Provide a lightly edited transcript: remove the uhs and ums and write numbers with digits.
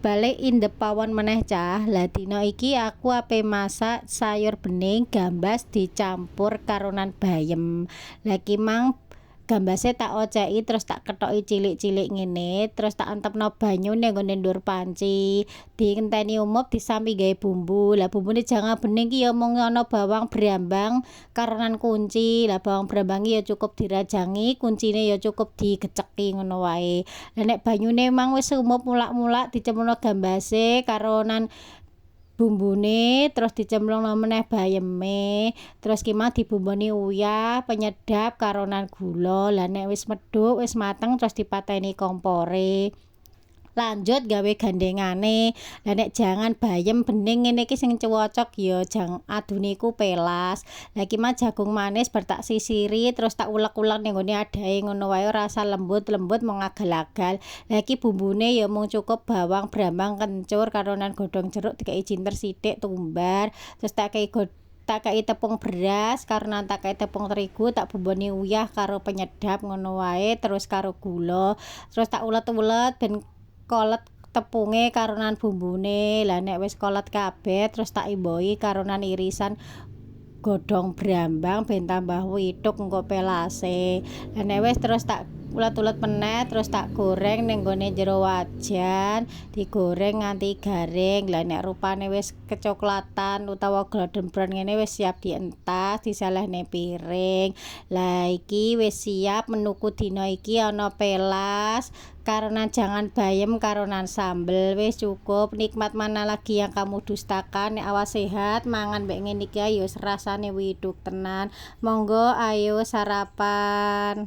Balik indep pawon meneh, cah. Lah, dina iki aku ape masak sayur bening gambas dicampur karonan bayem. Lah, iki mang gambase tak oceki, terus tak kethoki cilik-cilik ngene, terus tak antepno banyu ning nggone nduwur panci, dienteni umup disambi gawe bumbu. Lah, bumbune jangan bening ki ya mung ana bawang brambang karonan kunci. Lah, bawang brambang ki ya cukup dirajangi, kuncine ya cukup digeceki ngono wae. Lah, nek banyune mang wis umup mulak-mulak, dicemplungno gambase karonan bumbune, terus dicemplungno meneh bayeme, terus ki mau dibumboni uyah, penyedap karonan gula. Lah, nek wis medhuk, wis mateng, terus dipateni kompore. Lanjut gawe gandengane. Lah, nek jangan bayem bening ngene iki sing cocok ya jang adune iku pelas. Lah, iki mah jagung manis bar tak sisiri, terus tak ulek-ulek ning nggone adahe ngono wae, rasa lembut-lembut mung agal-agal. Lah, iki bumbune ya mung cukup bawang brambang, kencur karonan godhong jeruk, dikeki jinten sithik, tumbar, terus tak kei tepung beras karena tak kei tepung terigu, tak bumboni uyah karo penyedap ngono wae, terus karo gula, terus tak ulet-ulet ben kolet tepunge karonan bumbune. Lah, nek wis kolet kabeh, terus tak imbohi karonan irisan godhong brambang ben tambah withuk engko pelase. Lah, nek wis, terus tak ulet-ulet meneh, terus tak goreng ning nggone jero wajan, digoreng nganti garing. Lah, nek rupane wis kecoklatan utawa golden brown ngene, wis siap dientas, diselehne piring. Lah, iki wis siap menuku dina iki, ana pelas karonan jangan bayem karonan sambel, wis cukup. Nikmat mana lagi yang kamu dustakan? Nek awak sehat, mangan mbek ngene iki ya rasane withuk tenan. Monggo, ayo sarapan.